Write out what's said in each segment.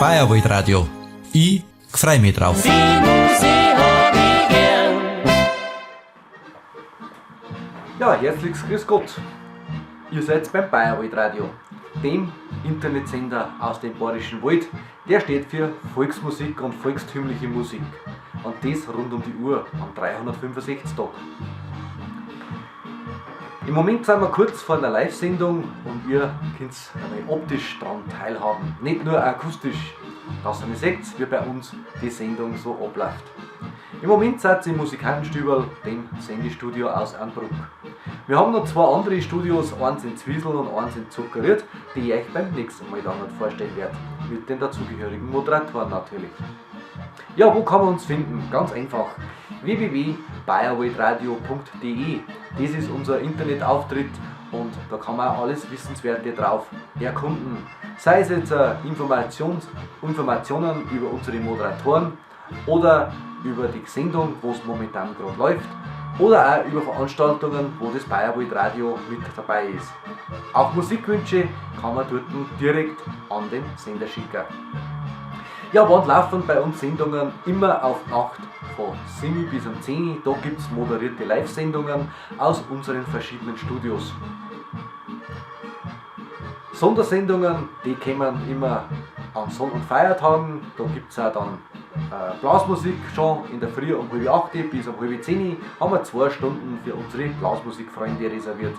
Bayerwaldradio. I gfrei mi drauf. Die Musik hab ich gern. Ja, herzlichs Grüß Gott. Ihr seid beim Bayerwaldradio, dem Internetsender aus dem Bayerischen Wald. Der steht für Volksmusik und volkstümliche Musik. Und das rund um die Uhr an 365 Tagen. Im Moment sind wir kurz vor einer Live-Sendung und ihr könnt einmal optisch daran teilhaben. Nicht nur akustisch, dass ihr seht, wie bei uns die Sendung so abläuft. Im Moment seid ihr im Musikantenstüberl, dem Sendestudio aus Anbruck. Wir haben noch zwei andere Studios, eins in Zwiesel und eins in Zuckerried, die ich euch beim nächsten Mal dann noch vorstellen werde. Mit den dazugehörigen Moderatoren natürlich. Ja, wo kann man uns finden? Ganz einfach. www.bayerwaldradio.de. Das ist unser Internetauftritt und da kann man auch alles Wissenswerte drauf erkunden. Sei es jetzt Informationen über unsere Moderatoren oder über die Sendung, wo es momentan gerade läuft, oder auch über Veranstaltungen, wo das Bayerwaldradio mit dabei ist. Auch Musikwünsche kann man dort direkt an den Sender schicken. Ja, wann laufen bei uns Sendungen? Immer auf Nacht von 7 bis um 10. Da gibt's moderierte Live-Sendungen aus unseren verschiedenen Studios. Sondersendungen, die kommen immer an Sonn- und Feiertagen. Da gibt's auch dann Blasmusik schon in der Früh um halb acht bis um halb zehn haben wir 2 Stunden für unsere Blasmusikfreunde reserviert.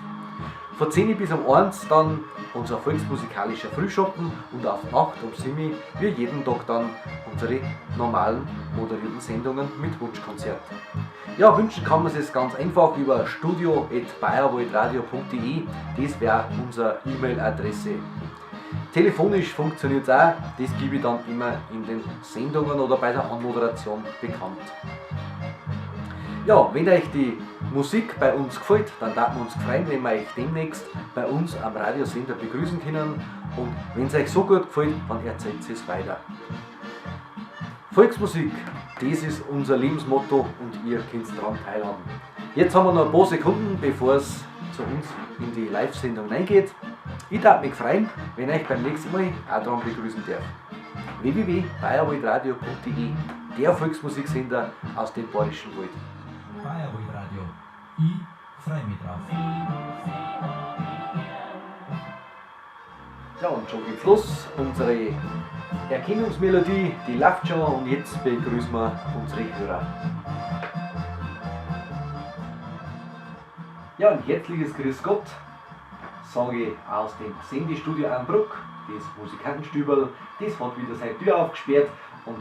Von 10 bis um 1 dann unser volksmusikalischer Frühschoppen und auf 8 um 7 wie jeden Tag dann unsere normalen moderierten Sendungen mit Wunschkonzert. Ja, wünschen kann man sich ganz einfach über studio at bayerwaldradio punkt de, das wär unsere E-Mail-Adresse. Telefonisch funktioniert's auch, das gebe ich dann immer in den Sendungen oder bei der Anmoderation bekannt. Ja, wenn euch die Musik bei uns gefällt, dann würden wir uns freuen, wenn wir euch demnächst bei uns am Radiosender begrüßen können. Und wenn's euch so gut gefällt, dann erzählt es weiter. Volksmusik, das ist unser Lebensmotto und ihr könnt daran teilhaben. Jetzt haben wir noch ein paar Sekunden, bevor es zu uns in die Live-Sendung reingeht. Ich darf mich freuen, wenn ich euch beim nächsten Mal auch daran begrüßen darf. w w w punkt bayerwaldradio punkt de, der Volksmusiksender aus dem Bayerischen Wald. Bayerwaldradio, ich freu mich drauf. Ja, und schon geht's los. Unsere Erkennungsmelodie, die läuft schon und jetzt begrüßen wir unsere Hörer. Ja, ein herzliches Grüß Gott, sage ich aus dem Sendestudio Anbruck. Das Musikantenstüberl, das hat wieder seine Tür aufgesperrt und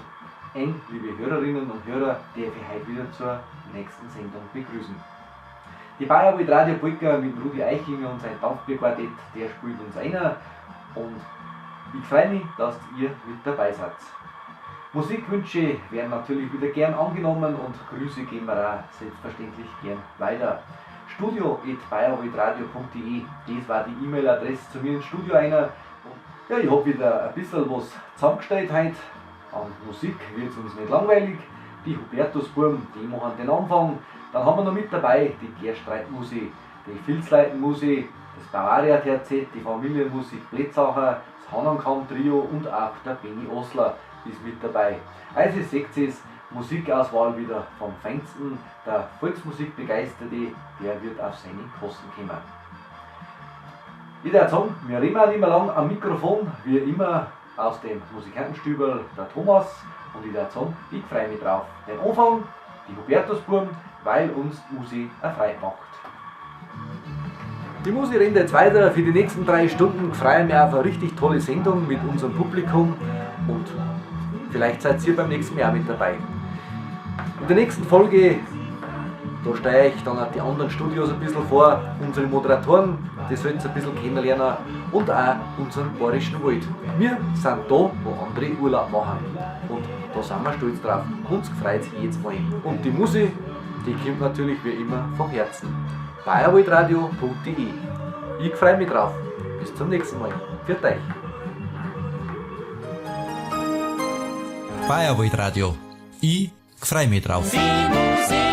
ein, liebe Hörerinnen und Hörer, darf ich heute wieder zur nächsten Sendung begrüßen. Die Bayerwald Radio Polka mit Rudi Eichinger und sein Dampfbierquartett, der spielt uns einer und ich freue mich, dass ihr mit dabei seid. Musikwünsche werden natürlich wieder gern angenommen und Grüße geben wir auch selbstverständlich gern weiter. Studio at bayerwaldradio punkt de, das war die E-Mail-Adresse zu mir ins Studio einer. Ja, ich hab wieder ein bisschen was zusammengestellt heute. An Musik wird's uns nicht langweilig. Die Hubertusbuam, die machen den Anfang. Dann haben wir noch mit dabei die Gerstreitmusik, die Filzleitenmusik, das Bavaria Terzett, die Familienmusik Blätzacher, das Hahnenkamm-Trio und auch der Benny Osler ist mit dabei. Also ihr seht es, Musikauswahl wieder vom Feinsten. Der Volksmusikbegeisterte, der wird auf seine Kosten kommen. Ich würde sagen, wir reden auch nicht mehr lang am Mikrofon, wie immer aus dem Musikantenstüberl der Thomas. Und ich würde sagen, ich freue mich drauf. Den Anfang, die Hubertusbuam, weil uns Musi erfreut macht. Die Musi rennt jetzt weiter. Für die nächsten 3 Stunden freue ich mich auf eine richtig tolle Sendung mit unserem Publikum und vielleicht seid ihr beim nächsten Mal auch mit dabei. In der nächsten Folge, da steige ich dann auch die anderen Studios ein bisschen vor, unsere Moderatoren, die sollt ihr ein bisschen kennenlernen und auch unseren Bayerischen Wald. Wir sind da, wo andere Urlaub machen und da sind wir stolz drauf. Uns freut's jedes Mal. Und die Musik, die kommt natürlich wie immer vom Herzen. bayerwaldradio punkt de. Ich freu mich drauf. Bis zum nächsten Mal. Pfiat euch. Bayerwaldradio. Ich freu mich drauf. Die Musik.